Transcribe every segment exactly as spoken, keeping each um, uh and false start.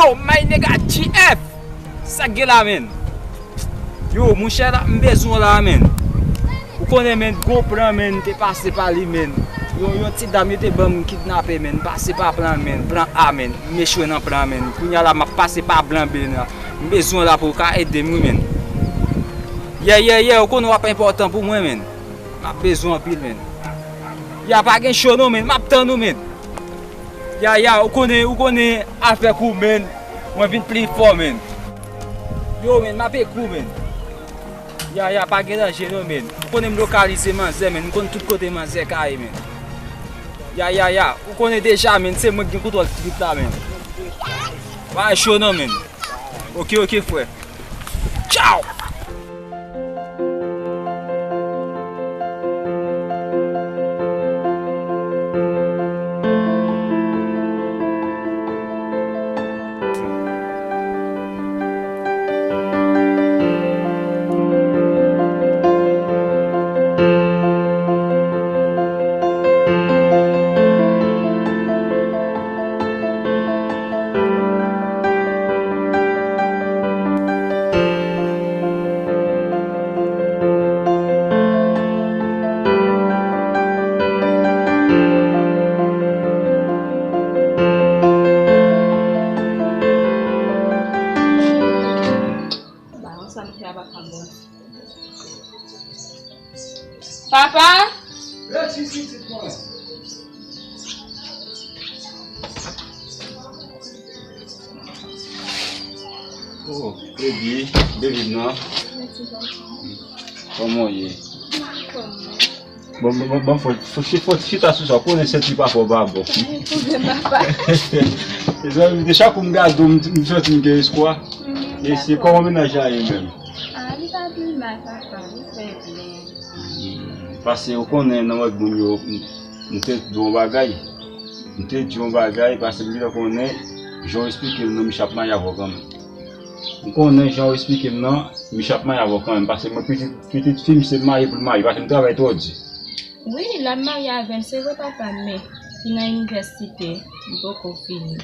Oh my nigga G F! Sa k gen la, menn? Yo, monchè, la, m bezwen w la, menn. Ou konnen, menn, gon plan, menn, m te pase pa li, menn. Yon, yon ti dam, yo te ban m kidnape, menn. M pase pa plan, menn. Plan A, menn. M echwe nan plan, menn. Kounye a la, m ap pase pa plan B la. M bezwen w la pou w ka ede m, wi, menn. Yeah, yeah, yeah, ou konnen w ap enpòtan pou mwen, menn. M ap bezwen w anpil, menn. Ya, pa gen cho non, menn. M ap tann ou, menn. Ya, ya, ou konnen, ou konnen avèk ou, menn. Mwen vin pli fò, menn. Yo, menn, m ap ekri w, menn. Ya, ya, pa gen danje non, menn. Ou konnen m lokalize manzè, menn. M konn tout kote manzè ka ye, menn. Ya, ya, ya. Ou konnen deja, menn. Se mwen ki gen kontwòl trip la, menn. Pa cho non, menn. Oke, oke, frè. Tchaw! Papa? Redi pitit mwen. Oh, baby, baby m nan. Kòman w ye? Bon, bon, bon, bon, fò, fò, fò, fò chita sou sa, konnen sèt li pa fò pa bon. Mezanmi, de chak kou m gade w, m, m santi m gen espwa. E se kòman mennaj la ye menm? Ah, li pa pi mal, papa, li trè byen. Paske ou konnen nan mòd moun yo, m, m te di yon bagay. M te di yon bagay, paske m gentan konnen, jan w esplike m nan, Micha ap marye avè w kanmenm. M konnen jan w esplike m nan, Micha ap marye avè w kanmenm, paske mwen pitit, pitit fi m se marye pou l marye, paske m travay twò di. Wi, l ap marye avè m, se vre papa m, men li nan inivèsite, li poko fini.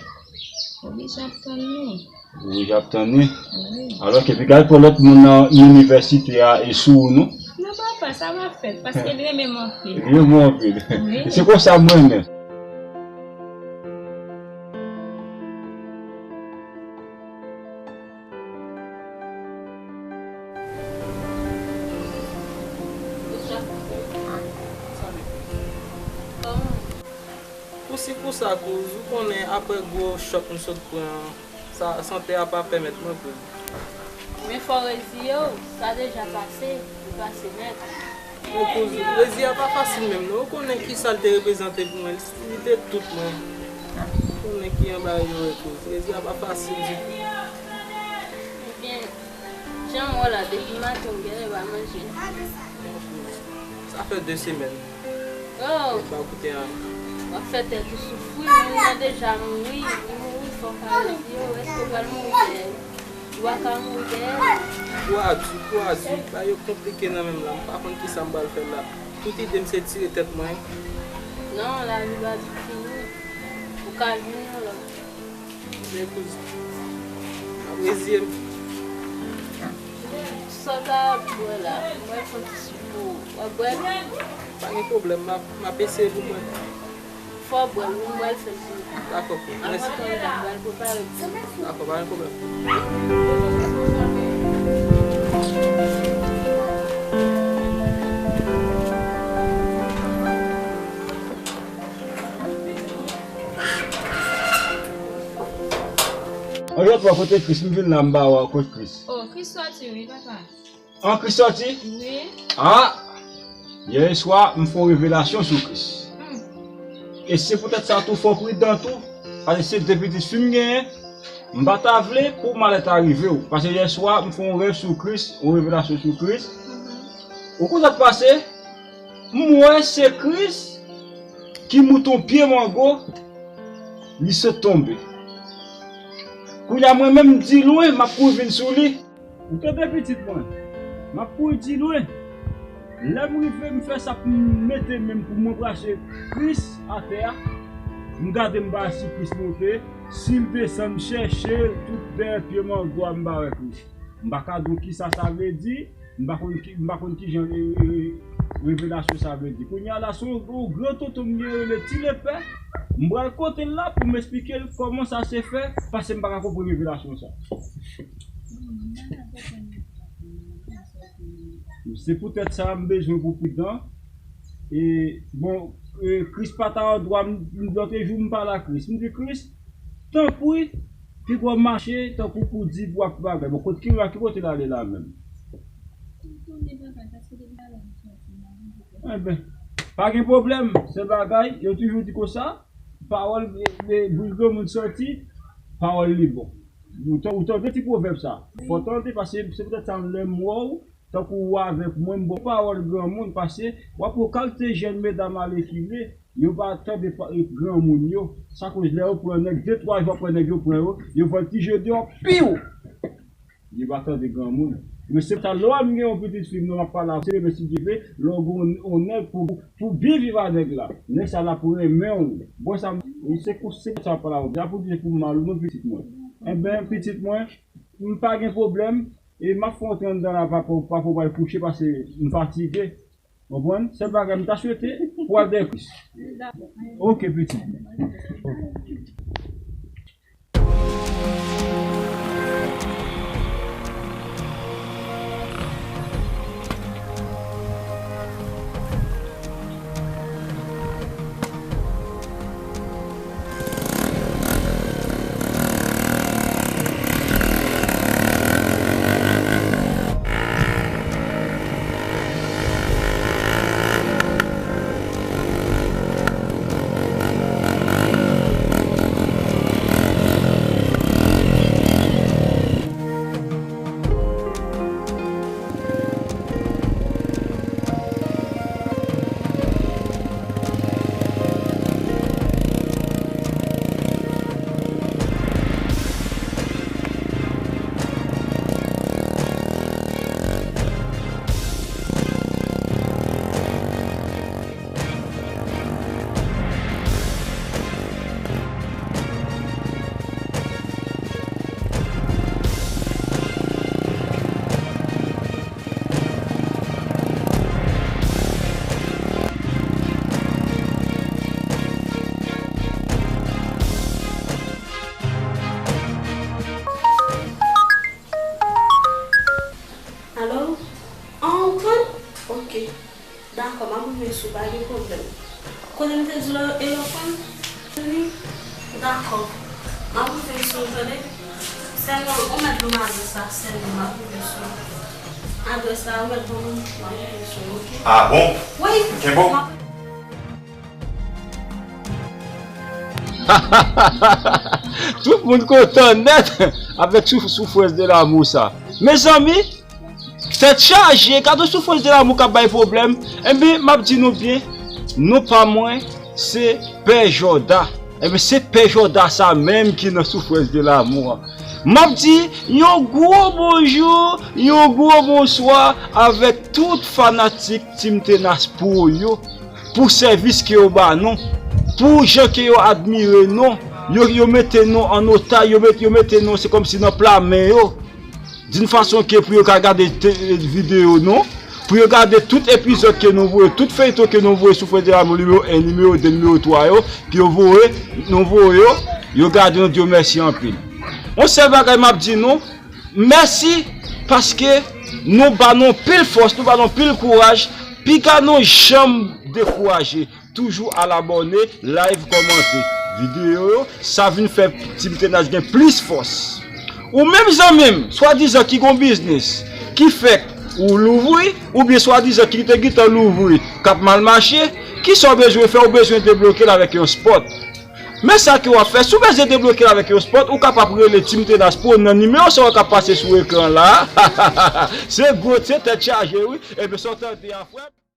Oblije ap tann li. Oblije ap tann li. Wi. Alò ke pi gad pou lòt moun nan inivèsite a e sou ou non. Non papa, sa va fèt, paske l renmen m anpil. Li renmen w anpil. Wi. Se konsa m renmen. Kousi kousa kouz, ou konnen apre gwo chòk m sot pran, sa, sante a pa pèmèt mwen kouz. Men fò w reziye w, sa deja pase, li pase nèt. Men kouz, reziye a pa fasil menm non, ou konnen kisa l te reprezante pou mwen, li, li te tout mwen. Ou konnen ki anba yo ye kouz, reziye a pa fasil ditou. Ebyen, jan m wè w la, depi maten ou genlè pa manje. Sa fè de semèn. Oh! Mwen pa koute anyen. W ap fè tèt ou soufri, moun nan deja mouri, li mouri, fò w ka reziye w, èske w pral mouri dèyè l? Ou pa ka mouri dèyè l? Kou a di, kou a di, bagay yo konplike nan men m la, m pa konn kisa m pral fè la. Tout ide m se tire tèt mwen. Non, lavi pa vin fini. Ou ka jwenn yon lòt. Men kouz, m ap reziye m. Sa w ta bwè la? M pral fè yon ti sip pou ou. W ap bwè l? Pa gen pwoblèm, m ap, m ap eseye pou mwen. Fò w bwè l, wi, m pral fè l pou ou. Dakò, kouz, mèsi. Anvan tan m ta pral prepare l pou ou. Dakò, pa gen pwoblèm. An jwèt mwen kote Kris, m vin la m ba w kote Kris. Oh, Kris sòti wi, papa. An Kris sòti? Wi. Ah! Yè swa, m fè yon revelasyon sou Kris. Hmm. E se poutèt sa tou, fò w pridan tou, paske se de pitit fi m genyen, m pa ta vle pou malè ta rive w. Paske yè swa, m fè yon rèv sou Kris, yon revelasyon sou Kris. Mhm. Ou konn sa k pase? M wè se Kris ki mouton pye mango, li sot tonbe. Kounye a mwen menm m di lwen, m ap kouri vin sou li. Ou tande pitit mwen? M ap kouri di lwen. Lè m rive, m fè sa pou m mete men m pou mwen brase Kris atè a. M gade m ba si Kris monte. Si m desann chèche l tout dèyè pye mango a, m pa wè Kris. M pa ka di w kisa sa vle di, m pa konn ki, m pa konn kijan re-, re-, revelasyon sa vle di. Kounye a la, se yon, yon gran tonton m gen rele Ti Lepè. M pral kote l la pou m esplike l kòman sa se fè, paske m pa ka konprann revelasyon sa. Se poutèt sa, m bezwen pou pridan. E, bon, e, Kris pa ta andwa, m, m, lòt jou, m pale a Kris. M di, Kris, tanpri, piga w mache, tankou pou di, pou ap bagay. Bon, kot ki, ki kote l ale la menm? Enben, pa gen pwoblèm, sèl bagay, yo toujou di konsa, pawòl, e, e, bouch granmoun sòti, pawòl li bon. Ou tan-, ou tande ti pwovèb sa? Fò tande, paske se poutèt sa, lè m wè w, tankou ou avèk mwen, m ba w pawòl granmoun, paske w ap wè kalite jèn medam ale ki vle, yo pa tande pa-, granmoun yo. Sa koz lè yo pran nèg, de, twa jou apre nèg yo pran yo, yo vòltije deyò, piw! Yo pa tande granmoun. Men se ta lè m gen yon pitit fi m nan, m ap pale avè w, se demen si Dye vle, lè w gen yon, yon nèg pou, pou byen viv a nèg la. Nèg sa l ap renmen w. Bon, sa, se pou, se pou sa m ap pale avè w. Deja pou di pou mal ou non pitit mwen. Enben, pitit mwen, m pa gen pwoblèm. E m ap fè yon ti anndan la pa pou, pa pou w al kouche paske m fatige. Konprann? Sèl bagay m ta swete pou al dèyè Kris. Oke, pitit mwen. Alo? An, ou pran? Oke. Dakò, m ap rive sou, pa gen pwoblèm. Kote m te di w la, e w pran? Wi. Dakò. M ap rive sou, tande? Sèlman, ou mèt ban m adrès la, sèlman, m ap rive sou. Adrès la, ou mèt ban m, m ap rive sou, oke? Ah bon? Wi. Kenbe w. M ap Tout moun kontan nèt avèk souf-, soufrans de lamou sa. Mezanmi, tèt chaje, gade soufrans de lamou k ap bay pwoblèm. Enben, m ap di nou byen, non pa mwen, se Pè Jòda. Enben, se Pè Jòda sa menm ki nan soufrans de lamou an. M ap di yon gwo bonjou, yon gwo bonswa avèk tout fanatik Tim Tenas Pro yo, pou sèvis ke yo ba nou, pou jan ke yo admire nou, yo, yo mete nou an otaj, yo met-, yo mete nou, se kòmsi nan pla men yo, d'une façon ke pou yo ka gade te-, videyo nou, pou yo gade tout epizòd ke nou voye, tout feyton ke nou voye sou Frè de Lamou nimewo en, nimewo de, nimewo twa yo, ke yo voye, nou voye yo, yo gade, nou di yo mèsi anpil. Yon sèl bagay m ap di nou, mèsi, paske nou ba nou pil fòs, nou ba nou pil kouraj, piga nou janm dekouraje. Toujou al abòne, like, kòmante videyo yo, sa vin fè Tim Tenas gen plis fòs. Ou menm zanmi m, swadizan ki gon biznis, ki fèk ou louvri, oubyen swadizan ki te gentan louvri, k ap mal mache, kisa w bezwen fè? Ou bezwen debloke l avèk yon spòt. Men sa ke w ap fè, si w bezwen debloke l avèk yon spòt, ou kapab rele Tim Tenas Pro nan nimewo sa yo k ap pase sou ekran la. Se gwo, se tèt chaje, wi. Ebyen, sa w tande a, frè m.